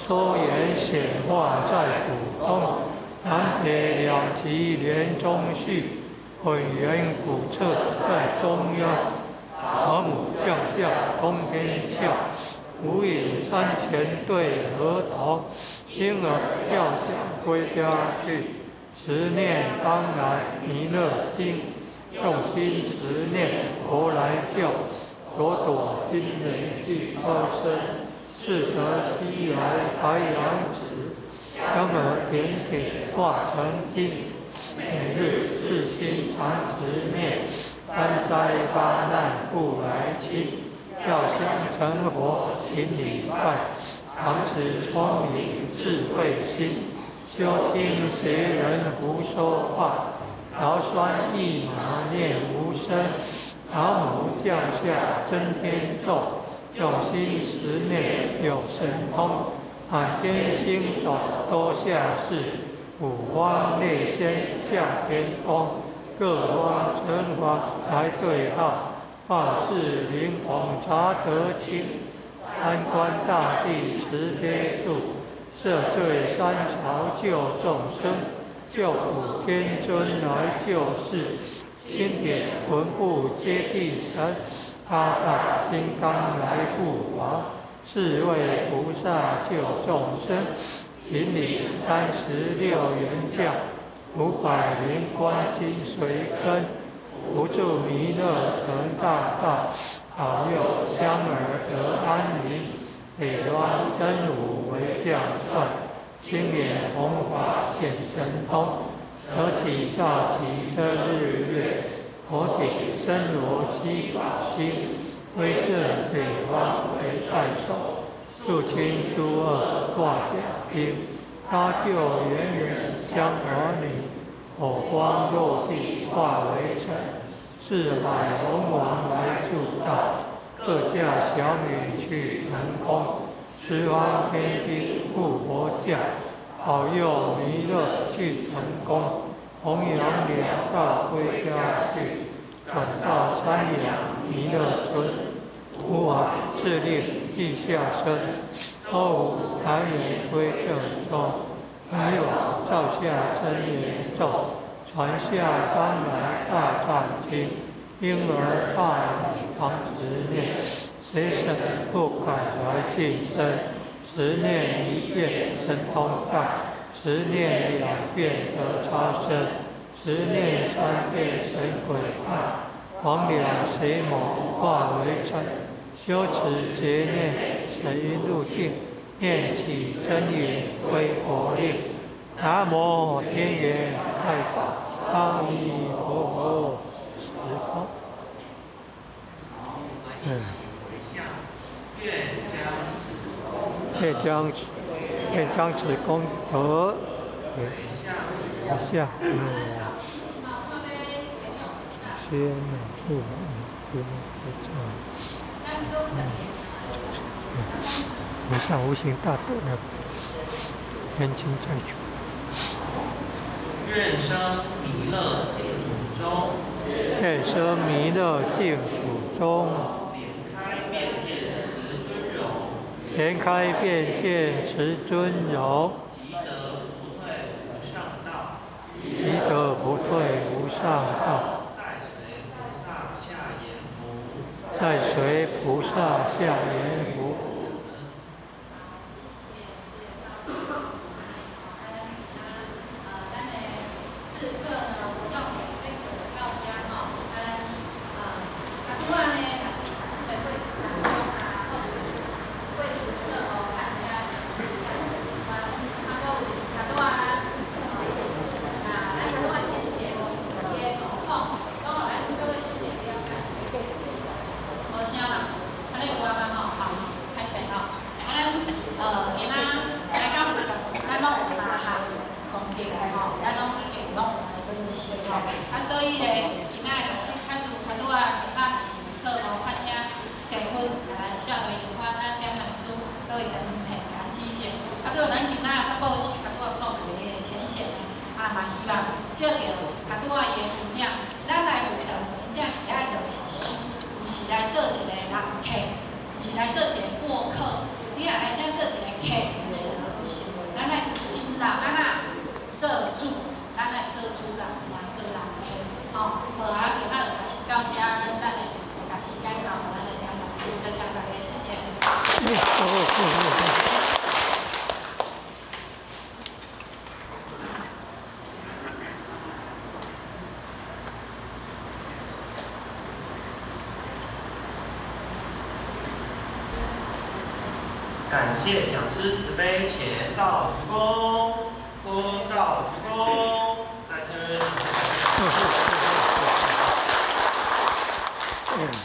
说言显化在普通，南北两极连中续，混元古刹在中央，老母降下通天窍，无影山前对河童，婴儿吊响归家去，持念当来弥勒经，用心持念佛来救，朵朵金莲去超生，识得西来白羊子，香儿点铁化成金，每日至心常持念，三灾八难不来侵。要想成佛，勤礼拜，常持聪明智慧心，休听邪人胡说话。劳酸一马念无声，老母降下真天咒，用心持念有神通，满天星斗多下世，五方列仙下天宫，各方城隍来对号。报是灵童查得清，三官大帝慈悲助，赦罪三朝救众生，救苦天尊来救世，钦点魂部接地神，八大金刚来护法，四位菩萨救众生，请领36员将，500灵官金随跟。福助弥勒成大道，保佑香儿得安宁。北方真武为将帅，青眼弘法显神通，舍起照起的日月，头顶森罗七宝星，威震北方为帅首，肃清诸恶挂甲兵，搭救猿人香儿女。火光落地化为尘，四海龙王来助道，各驾小女去腾空，十方天兵护佛驾，保佑弥勒去成功，弘扬两道归家去，转到山阳弥勒村，无法敕令记下身，托五来年归正宗。来往造下真言咒，传下当来大藏经，婴儿大常持念，随身不敢来净身。十念一遍神通大，十念两遍得超生，十念三遍神鬼怕，魍魉邪魔化为尘。修持劫念神云入境。念起真言归佛令，南无天元太保阿弥陀佛。时空。嗯。愿将此功德回向，先父母回向无形大德的冤亲债主。愿生弥勒净土中。愿生弥勒净土中。莲开遍见慈尊容。莲开遍见慈尊容。即得不退无上道。即得不退无上道。再随菩萨下阎浮。再随菩萨下阎浮。無聲啦，按呢有啊嘛吼，好，開始。吼，好啊，今仔就开始到遮，咱等下會共時間交予咱的張老師，多謝大家，謝謝。感謝講師慈悲，乾道鞠躬，昏道鞠躬，再次感謝。